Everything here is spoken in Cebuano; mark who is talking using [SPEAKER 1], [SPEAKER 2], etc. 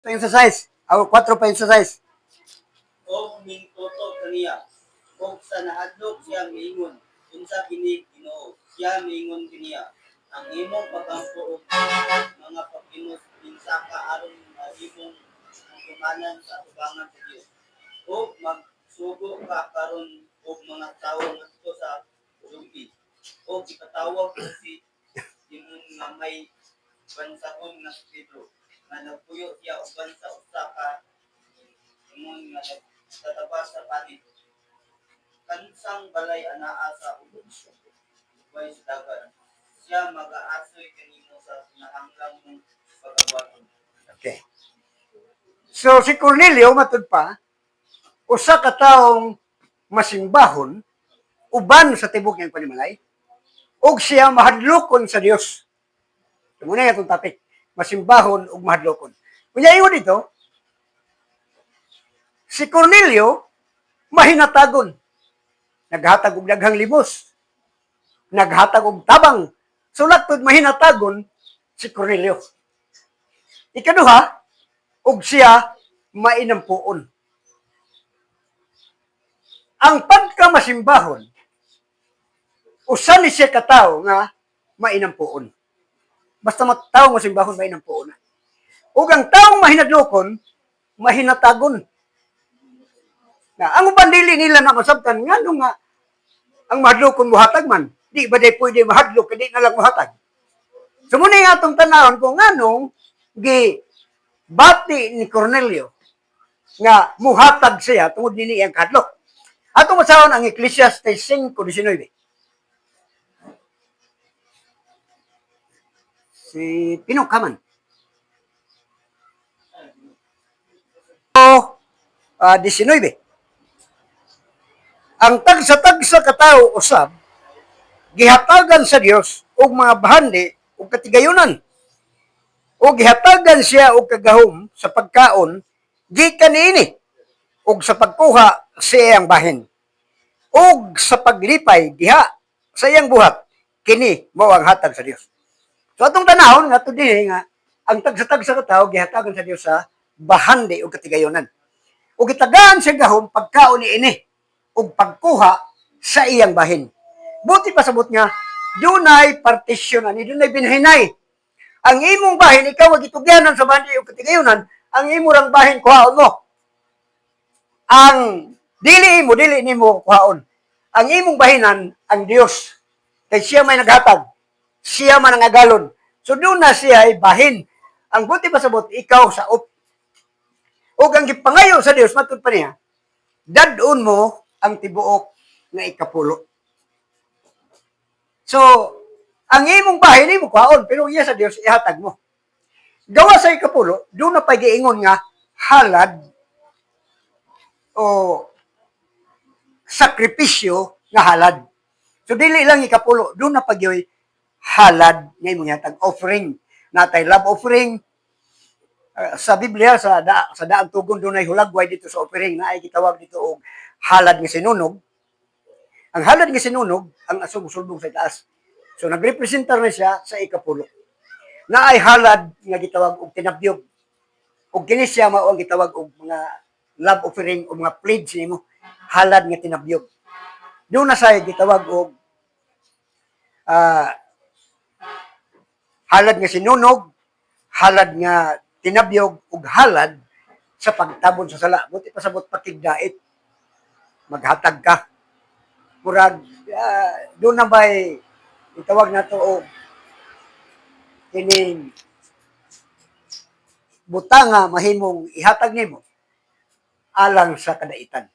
[SPEAKER 1] Exercise. Aw, 4 pa exercise.
[SPEAKER 2] Og mingtuto kaniya. Og sa nahadlok siya miingon, "Unsa kini, Ginoo?" Siya miingon kaniya, "Ang imong pagampo ug mga paghinus minsaka aron mahimong handumanan sa atubangan sa Dios. Og magsugo ka karon og mga tawo ngadto sa Joppe og ipatawag mo si Simon nga may bansagon nga si Pedro, nga nagpuyo siya uban sa usa ka imon nga nagtatabas sa panit. Kansang balay anaa sa ubay sa dagat. Siya magaasoy kanimo sa kinahanglan mong pagawaton."
[SPEAKER 1] Okay. So si Cornelio, matud pa, usa ka taong masimbahon uban sa tibok niyang panimalay ug siya mahadlokon sa Dios. Muna yung atong topic, masimbahon ug mahadlokon. Kunya ingon dito, si Cornelio mahinatagon. Naghatag og daghang limos. Naghatag og tabang. So laktod mahinatagon si Cornelio. Ikaduha, ug siya mainampuon. Ang pagkamasimbahon, usa ni siya katawo nga mainampuon. Basta tawo masimbahon, mainampuon na. Ug ang taong mahinadlokon, mahinatagon. Na ang uban dili nila na masabtan ngano nga ang mahadlokon muhatag man. Di ba day pwede mahadlok di na lang muhatag? So muna yung atong tanawon kung nganong gi bati ni Cornelio nga muhatag siya tungod nini iyang kahadlok. Atong basahon ang Ecclesiastes 5:19. Si Pinok Kaman. O 19. Ang tagsa-tagsa katawo usab gihatagan sa Dios og mga bahandi ug katigayunan. O gihatagan siya og kagahom sa pagkaon gikan niini ug sa pagkuha sa iyang bahin ug sa paglipay diha sa iyang buhat, kini mao ang hatag sa Dios. So atong tanahon nga dinhi nga ang tagsa-tagsa ka tawo gihatagan sa Dios sa bahandi ug katigayunan. Ug gitagaan siya gahom pagkaon niini ug pagkuha sa iyang bahin. Buti pasabot nga dunay partisyon ani, dunay binhinay. Ang imong bahin ikaw ang gitugyanan sa bahandi ug katigayunan, ang imo rang bahin kuhaon mo. Ang dili imo, dili nimo kuhaon. Ang imong bahinan ang Dios. Kay siya may naghatag. Siya man ang agalon. So doon na siya ay bahin. Ang buti pasabot ikaw sa up. Ug ang gipangayo sa Dios matud pa niya, dad-on mo ang tibuok nga ikapulo. So, ang imong bahin imo kuhaon, pero iya sa Dios ihatag mo. Gawa sa ikapulo, doon na pa'y giingon nga halad o sakripisyo nga halad. So dili lang ikapulo, doon na pagyoy halad nga imong ihatag, offering. Natay love offering. Sa Biblia, sa daang tugon, dunay hulagway dito sa offering na ay gitawag dito og halad nga sinunog. Ang halad nga sinunog, ang aso musulbong sa itaas. So nagrepresentar na siya sa ikapulo. Na ay halad nga gitawag og tinabyog. Ug kini siya mao ang gitawag og mga love offering o mga pledge nimo, halad nga tinabyog. Doon na siya gitawag og halad nga sinunog, halad nga tinabyog ug halad sa pagtabon sa sala. Buti pasabot pakigdait. Maghatag ka. Murag doon na ba'y itawag na to og kining butanga mahimong ihatag nimo alang sa kadaitan.